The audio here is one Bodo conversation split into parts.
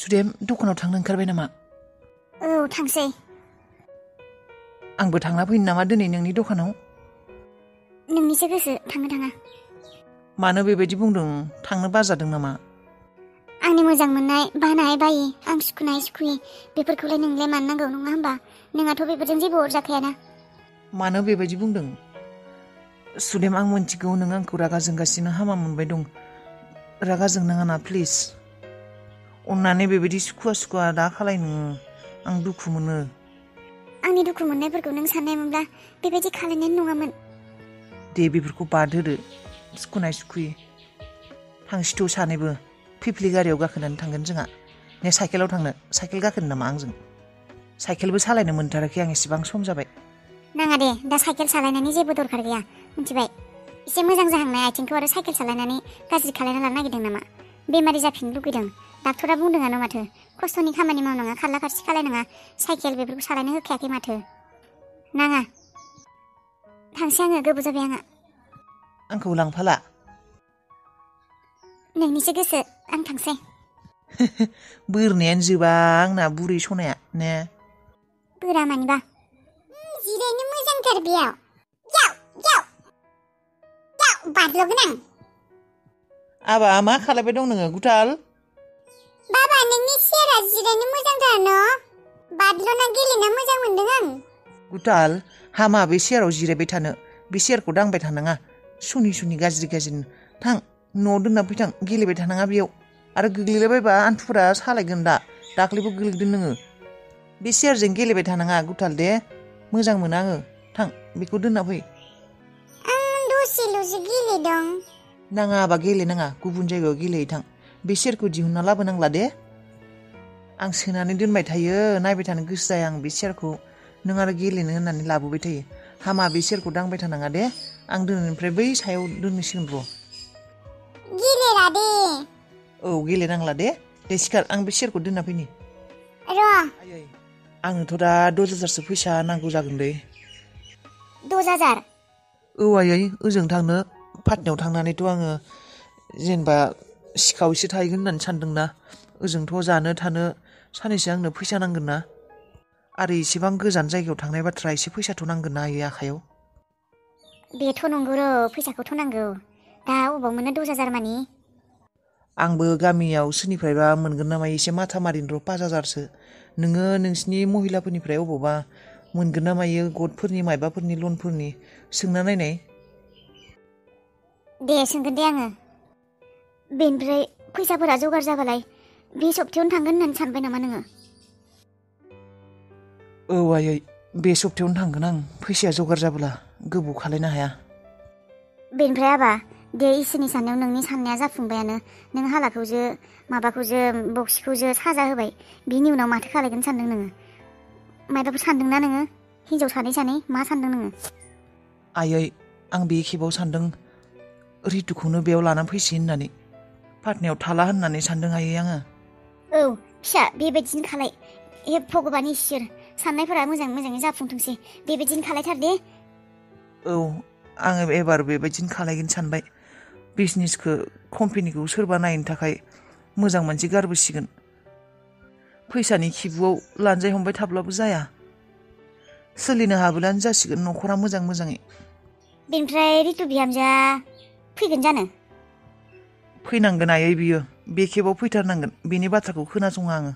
सुदेम दखानाव थांनो ओंखारबाय नामा? औ थांसै। आंबो थांना फैनो नामा दिनै नोंनि दखानाव? नोंनिसो गोसो थाङो थाङा। मानो बेबायदि बुंदों? थांनो बाजादों नामा? आंनि मोजां मोननाय बानाय बायि आं सुखुनाय सुखुयि बेफोरखौलाय नोंलाय मानो नांगौ नङा होमबा? नोंहाथ' बेफोरजों जेबो अरजाखायाना। मानो बेबायदि बुंदों? सुदेम आं मोनथिगौ नों आंखौ रागा जोंगासिनो हामा मोनबाय दं। रागा जोंनाङा ना प्लिज। अननानै बेबायदि सुखुवा सुखुवा दा खालाय नोङो। आं दुखु मोनो। आंनि दुखु मोननायफोरखौ नों साननाय मोनब्ला बेबायदि खालायनाय नङामोन। दे बेफोरखौ बाद होदो। सुखुनाय सुखुयि थांसैथ' सानैबो फिफ्लि गारियाव गाखोनानै थांगोन जोंहा। ने साइकेलाव थांनो? साइकेल गाखोनो नामा आंजों? साइकेलबो सालायनो मोनथाराखै आं एसेबां सम जाबाय। नाङा दे दा साइकेल सालायनायनि जेबो दरखार गैया मिथिबाय। एसे मोजां जाहांनाय आथिंखौ आरो साइकेल सालायनानै गाज्रि खालायना लानो नागिरदों नामा? बेमारि जाफिननो लुगैदों? डाक्टरा बुंदोंआनो माथो खस्थ'नि खामानि मावनाङा खारला खारसि खालायनाङा साइकेल बेफोरखौ सालायनो होखायाखै माथो। नाङा थांसै आङो गोबाव जाबाय आंहा। आंखौ लांफाला? नोंनिसो गोसो आं थांसै। बोरनायानो जोबा आंना बुरै सनाया ने। बोरा मानिबा जिरायनो मोजांथार बेयाव। याव याव याव बादल'गोन आं। आबा मा खालायबाय दं नोङो गुथाल? बाबा नोंनि सियारा जिरायनो मोजांथार न'? बादल'ना गेलेना मोजां मोनदों आं। गुथाल हामा बे सियाराव जिरायबाय थानो। बे सियारखौ दांबाय थानाङा। सुनि सुनि गाज्रि गाज्रिनो। थां न'आव दोनना फैथां गेलेबाय थानाङा बेयाव। आरो गोग्लैलाबायबा आन्थुफोरा सालायगोन दा। दाख्लैबो गोग्लैदों नोङो। बे सियारजों गेलेबाय थानाङा गुथाल दे। मोजां मोना आङो। थां बेखौ दोनना फै। आं दसेल'सो गेलेदों। नाङा आबा गेलेनाङा। गुबुन जायगायाव गेलेहैथां। बे सियारखौ दिहुनना लाबोनांला दे। आं सोनानै दोनबाय थायो नायबाय थानो गोसो जाया आं बे सियारखौ। नों आरो गेलेनो होननानै लाबोबाय थायो। हामा बे सियारखौ दांबाय थानाङा दे। आं दिनैनिफ्राय बै सायाव दोननोसिगोन र'। गेलेला दे। औ गेलेनांला दे। दे सिखार आं बे सियारखौ दोनना फैनि। र' आयै आंनोथ' दा 10,000सो फैसा नांगौ जागोनलै। 10,000? औ आयै ओजों थांनो पाटनायाव थांनानैथ' आङो जेनेबा सिखाव एसे थाहैगोन होननानै सानदोंना। ओजोंथ' जानो थानो साननैसो आंनो फैसा नांगोन ना। आरो इसेबां गोजान जायगायाव थांनाय बाथ्रा एसे फैसाथ' नांगोन ना आयै आखायाव। बेथ' नंगौ र' फैसाखौथ' नांगौ। दा अबाव मोननो 10,000 मानि? आंबो गामियाव सोरनिफ्रायबा मोनगोन नामा एसे माथा मारिनि र' 5,000सो। नोङो नोंसिनि महिलाफोरनिफ्राय अबावबा मोनगोन ना मायो गथफोरनि मायबाफोरनि लनफोरनि सोंना नायनाय। दे सोंगोन दे आङो। बेनिफ्राय फैसाफोरा जगार जाबालाय बे सप्तायावनो थांगोन होननानै सानबाय नामा नोङो? औ आयै बे सप्तायावनो थांगोन आं फैसाया जगार जाबोला गोबाव खालायनो हाया। बेनिफ्राय आबा दे इसोरनि साननायाव नोंनि साननाया जाफुंबायानो। नों हालाखौजो माबाखौजो बक्सिखौजो साजा होबाय। बिनि उनाव माथो खालायगोन सानदों नोङो? मायबाफोर सानदोंना नोङो? हिनजाव सानै मा सानदों नोङो? आयै आं बे खेबाव सानदों रितुखौनो बेयाव लानानै फैसै होननानै। पाटनायाव थाला होननानै सानदों आयै आङो। औ फिसा बेबायदिनो खालाय। हे भगबान इसोर साननायफोरा मोजाङै जाफुंथोंसै। बेबायदिनो खालायथार दे। औ आङो एबार बेबायदिनो खालायगोन सानबाय। बिजनेसखौ कम्पेनिखौ सोरबा नायनो थाखाय मोजां मानसि गारबोसिगोन। फैसानि खिबुआव लानजाय हमबाय थाब्लाबो जाया। सोलिनो हाबोलानो जासिगोन न'खरा मोजाङै। बेनिफ्राय रितु बिहामजोआ फैगोन जानो? फैनांगोन आयै बियो। बे खेबाव फैथारनांगोन। बेनि बाथ्राखौ खोनासङा आङो।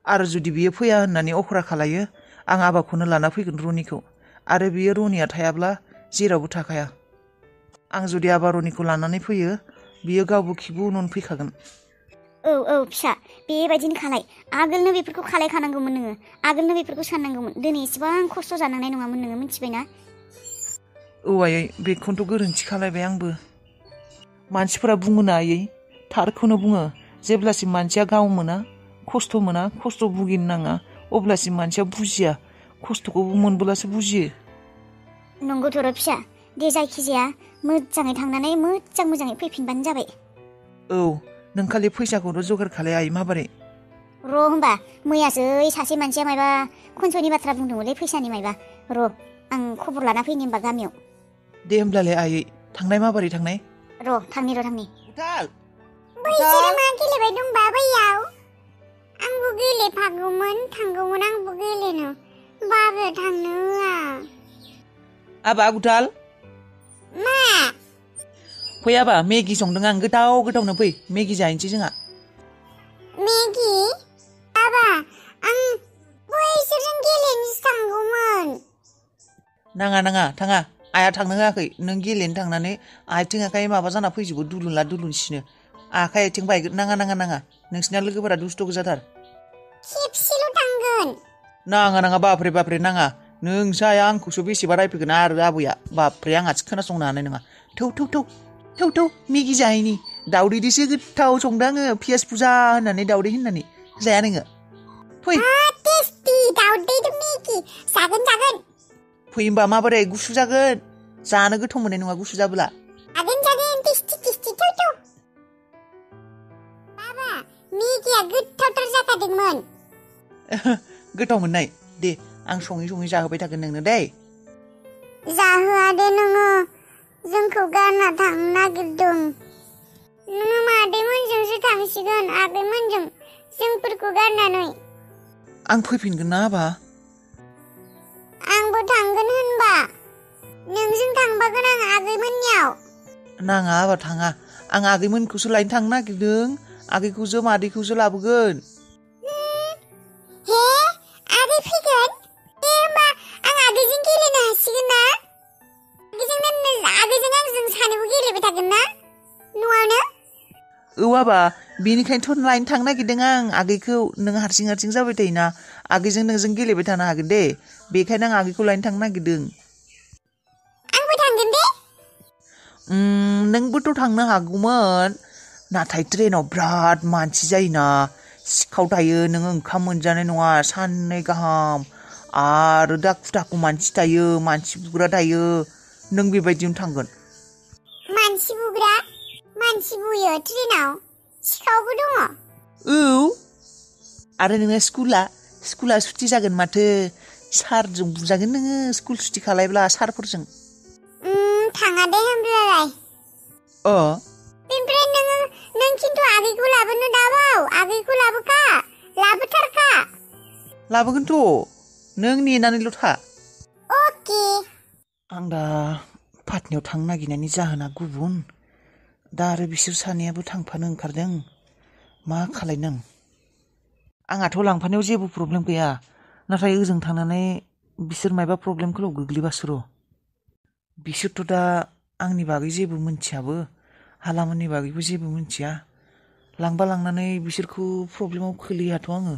आरो जुदि बियो फैया होननानै अख्रा खालायो आं आबाखौनो लाना फैगोन रनिखौ। आरो बियो रनिया थायाब्ला जेरावबो थाखाया। आं जुदि आबा रनिखौ लानानै फैयो बियो गावबो खिबु उनावनो फैखागोन। औ फिसा बेबायदिनो खालाय। आगोलनो बेफोरखौ खालायखानांगौमोन नोङो। आगोलनो बेफोरखौ साननांगौमोन। दिनै एसेबां खस्थ' जानांनाय नङामोन नोङो मिथिबायना? औ आयै बेखौनोथ' गोरोन्थि खालायबाय आंबो। मानसिफोरा बुङोना आयै थारखौनो बुङो जेब्लासिम मानसिया गाव मोना खस्थ' भुगिनो नाङा अब्लासिम मानसिया बुजिया। खस्थ'खौ मोनबोलासो बुजियो। नंगौथ'र' फिसा। दे जायखिजाया मोजाङै थांनानै मोजाङै फैफिनबानो जाबाय। औ नों खालि फैसाखौल' जगार खालाय आयै माबारै? र' होमबा मैयासो सासे मानसिया मायबा खनस'नि बाथ्रा बुंदोंमोनलै फैसानि मायबा। र' आं खबर लाना फैनि होमबा गामियाव। दे होमब्लालाय आयै थांनाय माबोरै थांनाय? र' थांनि। गुथाल बैसोरो मा गेलेबाय दंबा बैयाव? थांगौमोन आंबो गेलेनो बाबो थांनो होआ आबा गुथाल मा फै आबा मेगि संदों आं गोथावनो फै मेगि जाहैनोसै जोंहा मेगि बाबा आं बैसोरजों गेलेनोसो थांगौमोन नाङा थाङा आइया थांनो होआखै नों गेलेनो थांनानै आथिं आखाइ माबा जाना फैजोबो दुलुनसिनो आखाइ आथिं बायगोन नाङा नोंसिना लोगोफोरा दुस्थ' गोजाथार खेबसेल' थांगोन नाङा बाफ्रे नाङा नोंसो आइया आंखौसो बेसेबा रायफैगोन आरो आबैया बाफ्रे आंहासो खोनासंनो हानाय नङा थौ मेगि जाहैनि दावदैदोसो गोथाव संदों आङो पियास बुरजा होननानै दावदै होननानै जाया नोङो फै टेस्टि दावदैजों मेगि जागोन फै होमबा माबोरै गुसु जागोन जानो गोथाव मोननाय नङा गुसु जाबोला जागोन टेस्टि थौ बाबा मेगिया गोथावथार जाखादोंमोन गोथाव मोननाय दे आं सङै जाहोबाय थागोन नोंनो दै जाहोआ दे नोङो जोंखौ गारना थांनो नागिरदों नोङो मादैमोनजोंसो थांसिगोन आगैमोनजों जोंफोरखौ गारनानै आं फैफिनगोन ना आबा आंबो थांगोन होनबा नोंजों थांबागोन आं आगैमोननियाव नाङा आबा थाङा आं आगैमोनखौसो लायनो थांनो नागिरदों आगैखौसो मादैखौसो लाबोगोन हे आगै फैगोन दे होमबा आं आगैजों गेलेनो हासिगोन ना आगैजों आंजों सानैबो गेलेबाय थागोन ना न'आवनो औ आबा बेनिखायनोथ' लायनो थांनो नागिरदों आं आगैखौ नों हारसिं जाबाय थायोना आगैजों नोंजों गेलेबाय थानो हागोन दे बेखायनो आं आगैखौ लायनो थांनो नागिरदों आंबो थांगोन दे नोंबोथ' थांनो हागौमोन नाथाय ट्रेनाव बिराद मानसि जायोना सिखाव थायो नोङो ओंखाम मोनजानाय नङा साननै गाहाम आरो दाखु मानसि थायो मानसि बुग्रा थायो नों बेबायदिनो थांगोन मानसि बुयो ट्रेनाव सिखावबो दङ औ आरो नोङो स्कुला सुथि जागोन माथो सारजों बुजागोन नोङो स्कुल सुथि खालायब्ला सारफोरजों थाङा दे होमब्लालाय ओमफ्राय नों खिन्थु आगैखौ लाबोनो दाबाव आगैखौ लाबोथारखा लाबोगोनथ' नों नेनानैल' था अके आं दा पाटनायाव थांनो नागिरनायनि जाहोना गुबुन दा आरो बिसोर सानैयाबो थांफानो ओंखारदों मा खालायनो आंहाथ' लांफानायाव जेबो प्रब्लेम गैया नाथाय ओजों थांनानै बिसोर मायबा प्रब्लेमफोराव गोग्लैबासो र' बिसोरथ' दा आंनि बागै जेबो मिन्थियाबो हालामोननि बागैबो जेबो मिन्थिया लांनानै बिसोरखौ प्रब्लेमाव खोलैयाथ' आङो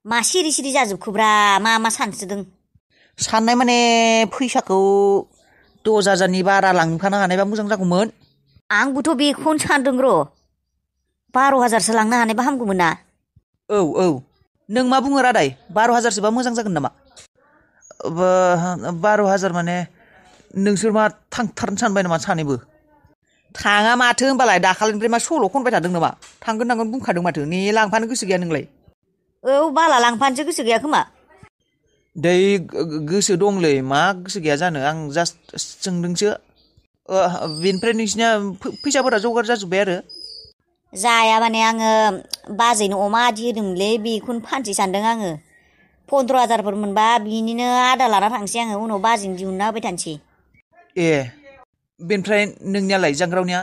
मा सिरि जाजोबखोब्रा मा सानसोदों साननाय माने फैसाखौ 10,000नि बारा लांफानो हानायबा मोजां जागौमोन आंबोथ' बेखौनो सानदों र' 12,000सो लांनो हानायबा हामगौमोन ना औ नों मा बुङो रादाय 12,000सोबा मोजां जागोन नामा 12,000 माने नोंसोर मा थांथारनो सानबाय नामा सानैबो थाङा माथो होनबालाय दाखालिनिफ्राय मा सल' खनबाय थादों नामा थांगोन बुंखादों माथो ने लांफानो गोसो गैया नोंलाय औ बाला लांफानोसो गोसो गैया खोमा दै गोसो दंलै मा गोसो गैया जानो आं जास्ट सोंदोंसो बेनिफ्राय नोंसिना फैसाफोरा जगार जाजोब्बाय आरो जाया माने आङो बाजैनो अमा आदि होदोंमोनलै बेखौनो फानसै सानदों आङो 15,000फोर मोनबा बिनिनो आदा लाना थांसै आङो उनाव बाजैनो दिहुनना होबाय थानोसै ए बेनिफ्राय नोंनियालाय जांग्रावनिया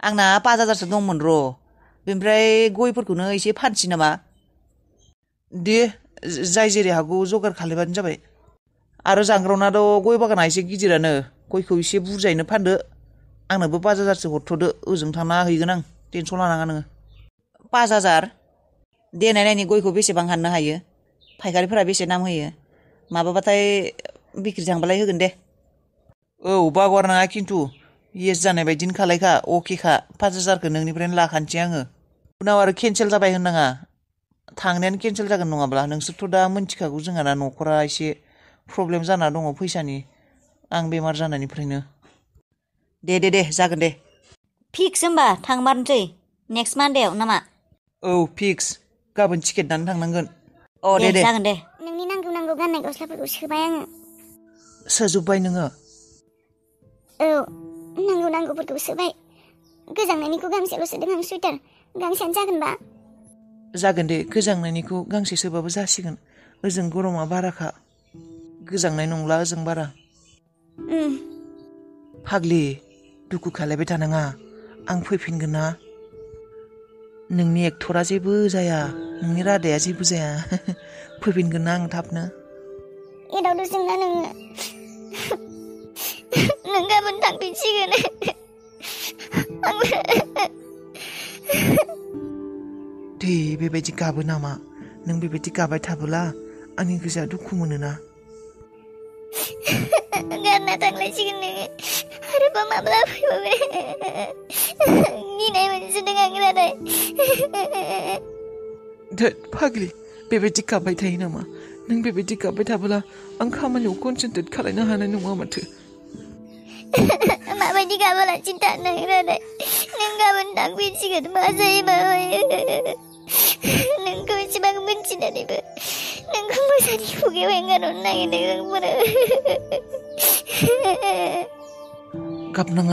आंना 5,000सो दंमोन र' बेनिफ्राय गयफोरखौनो एसे फानसै नामा दे जाय जेरै हागौ जगार खालायबानो जाबाय आरो जांग्रावनाथ' गय बागाना एसे गिदिरानो गयखौ एसे बुरजायैनो फानदो आंनोबो 5,000सो हरथ'दो ओजों थांना हैगोन आं टेनसन लानाङा नोङो 5,000 दे नायनि गयखौ बेसेबां हाननो हायो फायखारिफोरा बेसे नाम होयो माबाबाथाय बिक्रि थांबालाय होगोन दे औ बावगार नाङा खिन्थु येस जानाय बायदिनो खालायखा अकेखा 5,000खौ नोंनिफ्रायनो लाखानोसै आङो उनाव आरो केन्सेल जाबाय होननाङा थांनायानो केन्सेल जागोन नङाब्ला नोंसोरथ' दा मिन्थिखागौ जोंहाना न'खरा एसे प्रब्लेम जाना दङ फैसानि आं बेमार जानायनिफ्रायनो दे जागोन दे फिक्स होमबा थांमारनोसै नेक्स्ट मानडेआव नामा औ फिक्स गाबोन टिकेट दाननो थांनांगोन दे जागोन दे नोंनि नांगौ गाननाय गस्लाफोरखौ सोबाय आङो सोजोब्बाय नोङो औ नांगौफोरखौ सोबाय गोजांनायनिखौ गांसेल' सोदों आं सुइटार गांसेयानो जागोनबा जागोन दे गोजांनायनिखौ गांसे सोबाबो जासिगोन ओजों गरमा बाराखा गोजांनाय नंला ओजों बारा फाग्लि दुखु खालायबाय थानाङा आं फैफिनगोन ना नोंनि एक्टरा जेबो जाया नोंनि रादाया जेबो जाया फैफिनगोन ना आं थाबनो एदावदो जोंना नोङो नों गाबोन थांफिनसिगोन दे बेबायदि गाबो नामा नों बेबायदि गाबाय थाबोला आंनि गोसोआ दुखु मोनोना गारना थांलायसिगोन नोङो आरोबाव माब्ला फैबावगोन गिनाय मोनसोदों आं रादाय धोद फाग्लि बेबायदि गाबबाय थायो नामा नों बेबायदि गाबबाय थाबोला आं खामानियाव कनसेन्ट्रेट खालायनो हानाय नङा माथो माबायदि गाबाला सिन्था नों रादाय नों गाबोन थांफिनसिगोन मा जायो माबायो नोंखौ एसेबां मोनथिनानैबो नोंखौ मोजांनि खुगायाव एंगारहरनो नागिरदों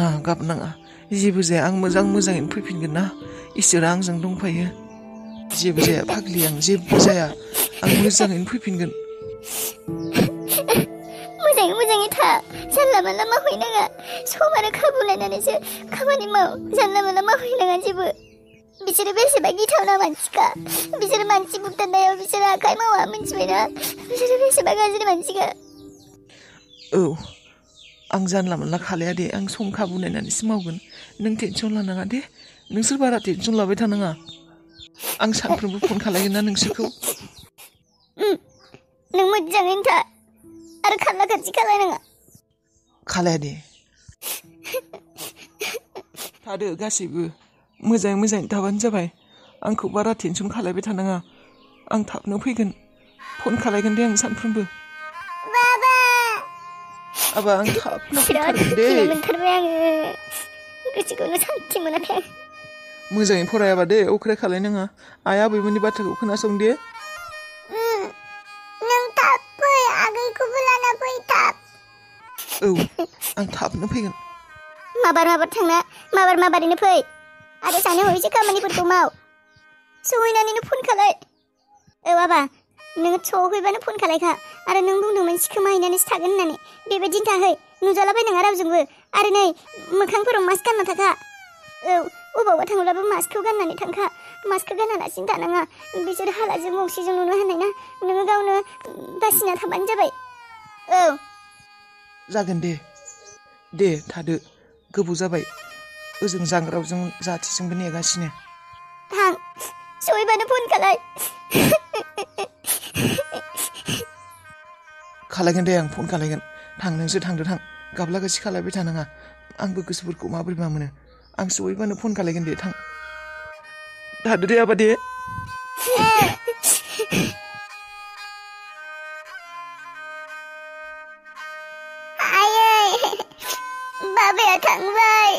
आं गाबनाङा जेबो जाया आं मोजाङैनो फैफिनगोन ना इसोरा आंजों दंफायो जेबो जाया फाग्लि आं जेबो जाया आं मोजाङैनो फैफिनगोन मोजाङै था जानला मानला मावहैनाङा सम आरो खाबु लायनानैसो खामानि माव जानला मानला मावहैनाङा जेबो बिसोरो बेसेबा गिथावना मानसिखा बिसोरो मानसि बुथारनायाव बिसोरो आखाइ मावा मिन्थिबायना बिसोरो बेसेबा गाज्रि मानसिखा औ आं जानला मोनला खालाया दे आं सम खाबु नायनानैसो मावगोन नों टेनसन लानाङा दे नोंसोर बारा टेनसन लाबाय थानाङा आं सानफ्रोमबो फन खालायगोन ना नोंसोरखौ नों मोजाङैनो था आरो खारला खारसि खालायनाङा खालाया दे थादो गासैबो मोजाङै थाबानो जाबाय आंखौ बारा टेनसन खालायबाय थानाङा आं थाबनो फैगोन फन खालायगोन दे आं सानफ्रोमबो आबा आं थाबनो फैथारगोन दे मोनथारबाय आङो गोसोखौनो सान्थि मोनाखै मोजाङै फरायाबा दे अख्राय खालायनाङा आइ आबैमोननि बाथ्राखौ खोनासं दे नों थाब फै आगैखौबो लाना फै थाब औ आं थाबनो फैगोन माबार थांना माबारैनो फै आरो सानो हयसे खामानिफोरखौ माव सहैनानैनो फन खालाय औ आबा नोङो सहैबानो फन खालायखा आरो नों बुंदोंमोन सिखोमाहैनानैसो थागोन होननानै बेबायदिनो थाहै नुजालाबायनाङा रावजोंबो आरो नै मोखांफोराव मास्क गानना थाखा औ अबावबा थाङोब्लाबो मास्कखौ गाननानै थांखा मास्कखौ गानालासिनो थानाङा बिसोर हालाजों गंसेजों नुनो हानाय ना नोङो गावनो बासिना थाबानो जाबाय औ जागोन दे थादो गोबाव जाबाय ओजों जांग्रावजों जाथिजोंबो नेगासिनो थां सहैबानो फन खालायगोन दे आं फन खालायगोन थां नोंसोर थांदो थां गाबला गासि खालायबाय थानाङा आंबो गोसोफोरखौ माबोरैबा मोनो आं सहैबानो फन खालायगोन दे थां थादो दे आबा दे आयै बाबाया थांबाय